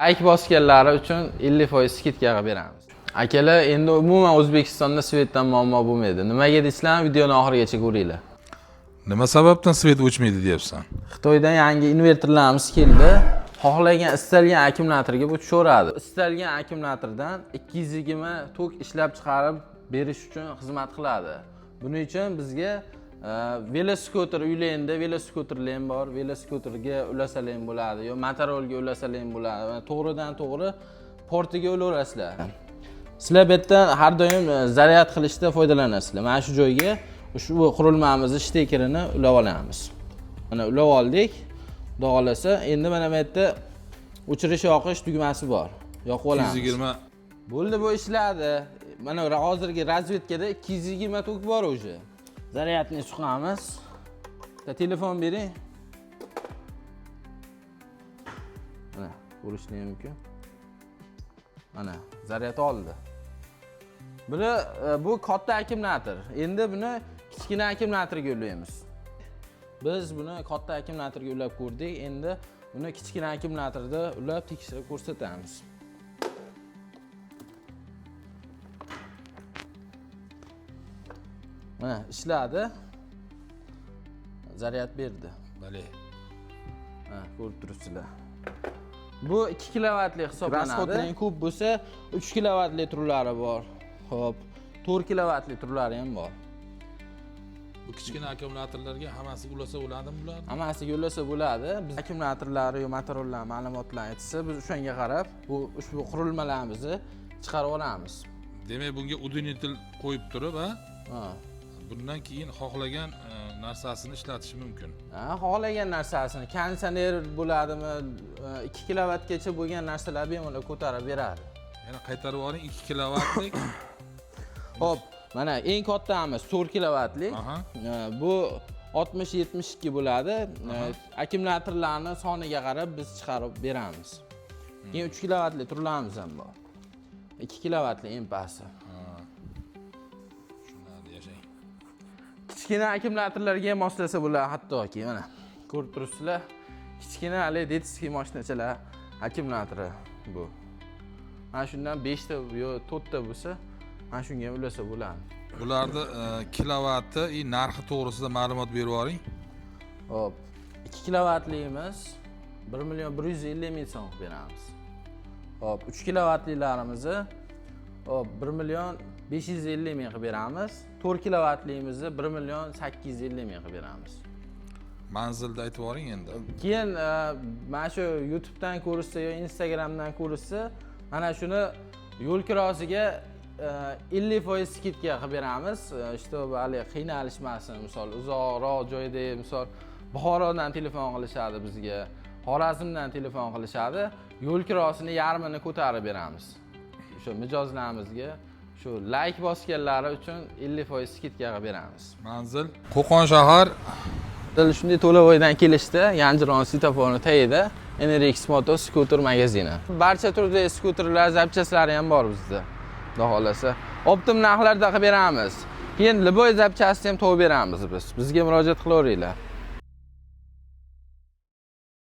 Layk bosganlari uchun 50% скидка qilib beramiz. Akalar, endi umuman O'zbekistonda свет dan muammo bo'lmaydi. Nimaga deysizlar, videoni oxirigacha ko'ringlar. Nima sababdan свет o'chmaydi deyapsan? Xitoydan yangi invertorlarimiz keldi. Xohlagan, istalgan akkumulyatorga bu tushaveradi. Istalgan akkumulyatordan 220 tok ishlab chiqarib berish uchun xizmat qiladi. Buning uchun bizga veloskuter uylaydi, veloskuterlar ham bor. Veloskuterga ulasalar ham bo'ladi, yo motorolga ulasalar ham bo'ladi. Mana to'g'ridan to'g'ri portiga ulaverasizlar. Sizlar bu yerdan har doim zaryad qilishda foydalanasizlar. Mana shu joyga ushbu qurilmamizni shtekerini ulab olamiz. Mana ulab oldik. Xudo xohlasa, endi mana bu yerda o'chirish yoqish tugmasi bor. Yoqib olamiz. 220. Bo'ldi, bu ishladi. Mana hozirgi razvedkada 220 tok bor уже. Zaryadni suqamiz. Bitta telefon bering. Mana ko'rishlik mumkin. Mana zaryad oldi. Buni bu katta akkumulyator. Endi buni kichkina akkumulyatorga ulaymiz. Biz buni katta akkumulyatorga ulab ko'rdik. Endi buni kichkina akkumulyatorda ulab tekshirib ko'rsatamiz. Mana ishladi. Zaryad berdi. Bale. Ha, ko'rib turibsizlar. Bu 2 kilovatli hisoblanadi. Расход ning ko'p bo'lsa 3 kilovatli turlari bor. Xo'p, 4 kilovatli turlari ham bor. Bu kichkina akkumulyatorlarga hammasiga ulasa bo'ladimi bular? Hammasiga ulasa bo'ladi. Biz akkumulyatorlari yo motorlar ma'lumotlarni aytsa, biz o'shanga qarab bu ushbu qurilmalarimizni chiqarib olamiz. Demak, bunga удлинитель qo'yib turib, ha? Ha. Bundan keyin xohlagan narsasini ishlatishi mumkin. Ha, xohlagan narsasini, konditsioner bo'ladimi, 2 kilovatgacha bo'lgan narsalar bemalol ko'tarib beradi. Yana qaytarib yuboring 2 kilovatlik. Xo'p, mana eng kattamiz 4 kilovatlik. Bu 60-72 bo'ladi. Akkumulyatorlarni soniga qarab biz chiqarib beramiz. Keyin 3 kilovatli turlarimiz ham bor. 2 kilovatli eng pasti. Tushunarli, yashang. Kichkina akkumulyatorlarga ham moslasa bo'ladi hattoki, mana ko'rib turibsizlar. Kichkina hali детский mashinachalar akkumulyatori bu. Mana shundan 5 ta yo 4 ta bo'lsa, mana shunga ham ulasa bo'ladi. Bularni kilovati и narxi to'g'risida ma'lumot berib yuboring. Xo'p, 2 kilovatligimiz 1 million 150 ming so'm qilib beramiz. Xo'p, 3 kilovatlilarimizni xo'p 1 million 550 ming qilib beramiz. 4 kilovatligimizni 1 million 850 ming qilib beramiz. Manzilni aytib yuboring endi. Keyin mana shu YouTube'dan ko'rishsa yo Instagramdan ko'rishsa, mana shuni yo'l kirosiga 50% скидка qilib beramiz. Чтобы hali qiynalishmasin, misol uzoqroq joyda, misol Buxorodan telefon qilishadi bizga, Xorazmdan telefon qilishadi, yo'l kirosini yarmini ko'tarib beramiz. O'sha mijozlarimizga shu layk bosganlari uchun 50% скидка qilib beramiz. Manzil Qo'qon shahar. Shunday To'lavoydan kelishdi, Yangiron svetoforini tagida NRX Moto skuter magazini. Barcha turdagi skuterlar, zapchaslari ham bor bizda. Xudo xohlasa, оптом narxlarda qilib beramiz. Keyin любой zapchasni ham topib beramiz biz. Bizga murojaat qilaveringlar.